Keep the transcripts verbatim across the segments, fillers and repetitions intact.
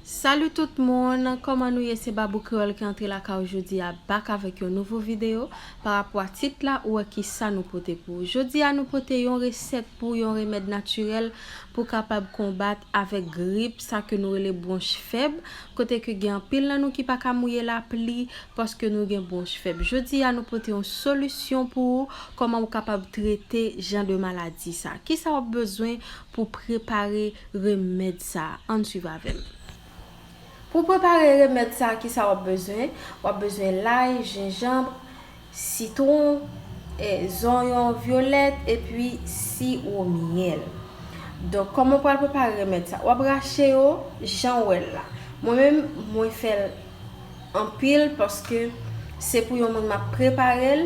Salut tout moun, kòman nou ye? Se Babou Kreyòl ki antre lakay ou jodi a, back avèk yon nouvo videyo. Pa rapò a tit la, ou wè kisa nou pote pou ou. Jodi a, nou pote yon resèt pou yon remèd natirèl pou kapab konbat avèk grip, sa ke nou rele bwonch fèb, kote ke gen anpil nan nou ki pa ka mouye lapli paske nou gen bwonch fèb. Jodi a, nou pote yon solisyon pou ou, kòman ou kapab trete jan de maladi sa. Kisa w ap bezwen pou prepare remèd sa? Ann swiv avè m. Pou prepare remèd sa, kisa w ap bezwen? W ap bezwen lay, jenjanm, sitwon, eh, zonyon vyolèt, epi siwo myèl. Donk, kòman w pral prepare remèd sa? W ap rache yo jan w wè l la. Mwen menm, mwen fè l anpil paske se pou yon moun m ap prepare l,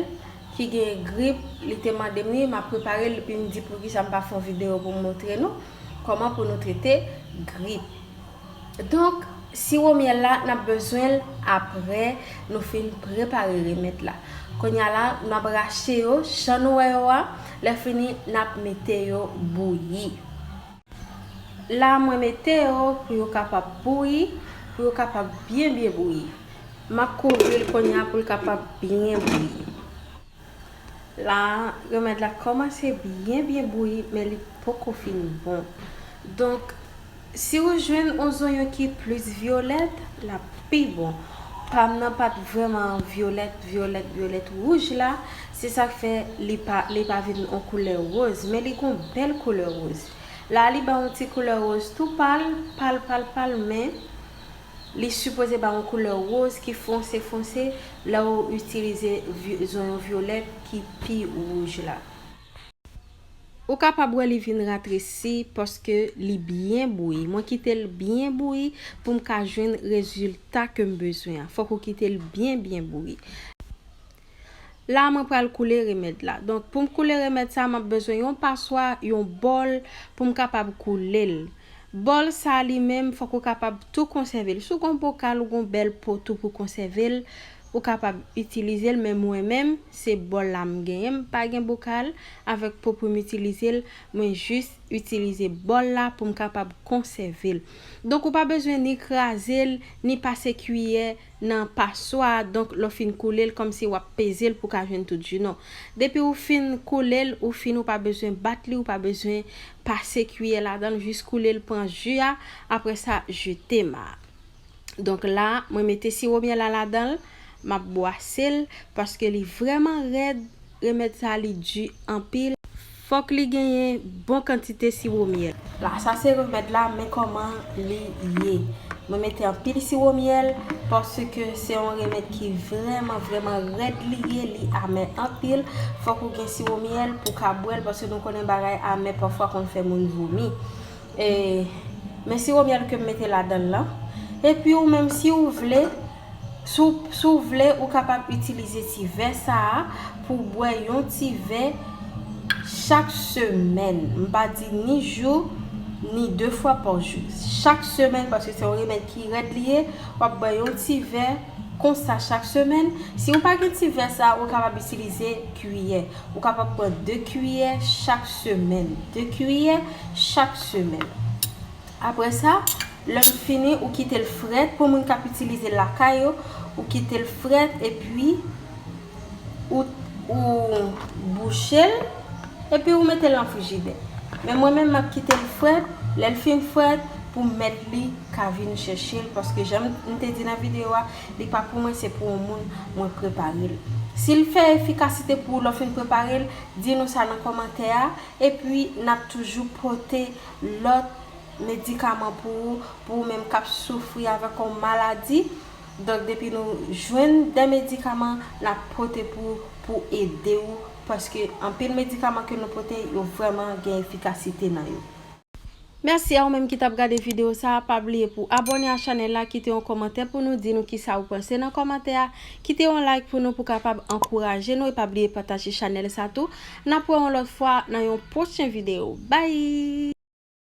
ki gen grip, li te mande m li, m ap prepare l, epi m di poukisa m pa fè yon videyo pou m montre nou kòman pou nou trete grip. Donk, siwo myèl la, n ap bezwen l apre nou fin prepare remèd la. Kounye a la, n ap rache yo, jan nou wè yo a, lè fini, n ap mete yo bouyi. La, mwen mete yo pou yo kapab bouyi, pou yo kapab byen, byen bouyi. M ap kouvri l kounye a pou l kapab byen bouyi. La, remèd la kòmanse byen, byen bouyi, men li poko fin bon. Donk, si ou jwenn yon zonyon ki plis vyolèt, l ap pi bon. Pa m nan pa t vrèman vyolèt, vyolèt, vyolèt, wouj la, se sa k fè li pa, li pa vin yon koulè woz, men li gon bèl koulè woz. La, li ba yon ti koulè woz tou pal, pal, pal, pal, men li sipoze ba yon koulè woz ki fonse, fonse lè ou itilize vy-, zonyon vyolèt ki pi wouj la. Ou kapab wè li vin ratresi paske li byen bouyi. Mwen kite l byen bouyi pou m ka jwenn rezilta ke m bezwen an. Fòk ou kite l byen, byen bouyi. La, mwen pral koule remèd la. Donk, pou m koule remèd sa, m ap bezwen yon paswa, yon bòl pou m kapab koule l. Bòl sa li menm, fòk ou kapab tou konsève l. Si w gon bokal, ou gon bèl po tou pou konsève l, ou kapab itilize l, men mwen menm, se bòl la m genyen, m pa gen bokal avèk po pou m itilize l, mwen jis itilize bòl la pou m kapab konsève l. Donk, ou pa bezwen ni kraze l, ni pase kiyè nan paswa a, donk lè w fin koule l, kòmsi w ap peze l pou w ka jwenn tout ji, non. Depi ou fin koule l, ou fin, ou pa bezwen bat li, ou pa bezwen pase kiyè ladan l, jis koule l, pran ji a, apre sa, jete ma. Donk la, mwen mete siwo myèl la ladan l, m ap bwase l, paske li vrèman rèd, remèd sa li di anpil. Fòk li genyen bon kantite siwo myèl. La, sa se remèd la, men kòman li ye. Mwen mete anpil siwo myèl, paske se yon remèd ki vrèman, vrèman rèd li ye, li amè anpil. Fòk ou gen siwo myèl pou ka bwè l, paske nou konnen bagay amè pafwa konn fè moun vomi. E, men siwo myèl ke m mete ladan l lan. Epi ou menm, si ou vle, si w, si w vle, ou kapab itilize ti vè sa a pou w bwè yon ti vè chak semèn. M pa di ni jou, ni de fwa pa jou. Chak semèn, paske se yon remèd ki rèd li ye, w ap bwè yon ti vè konsa chak semèn. Si ou pa gen ti vè sa a, ou kapab itilize kiyè. Ou kapab pran de kiyè chak semèn. De kiyè chak semèn. Apre sa, lè m fini, ou kite l frèt. Pou moun k ap itilize l lakay yo, ou kite l frèt, epi ou, ou bouche l, epi ou mete l nan frijidè. Men mwen menm, m ap kite l frèt. Lè l fin frèt, pou mèt li ka vin chèche l, paske jan m te di nan videyo a, li pa pou mwen, se pou yon moun mwen prepare l. Si l fè efikasite pou ou lè w fin prepare l, di nou sa nan kòmantè a, epi n ap toujou pote lòt medikaman pou ou, pou ou menm k ap soufri avèk yon maladi. Donk, depi nou jwenn de medikaman, n ap pote pou, pou ede ou, paske anpil medikaman ke nou pote, yo vrèman gen efikasite nan yo. Mèsi a ou menm ki t ap gade videyo sa a. Pa bliye pou abòne a chanèl la, kite yon kòmantè pou nou, di nou kisa ou panse nan kòmantè a, kite yon like pou nou pou kapab ankouraje nou, e pa bliye pataje chanèl sa tou. N ap wè yon lòt fwa nan yon pwochen videyo. Bye!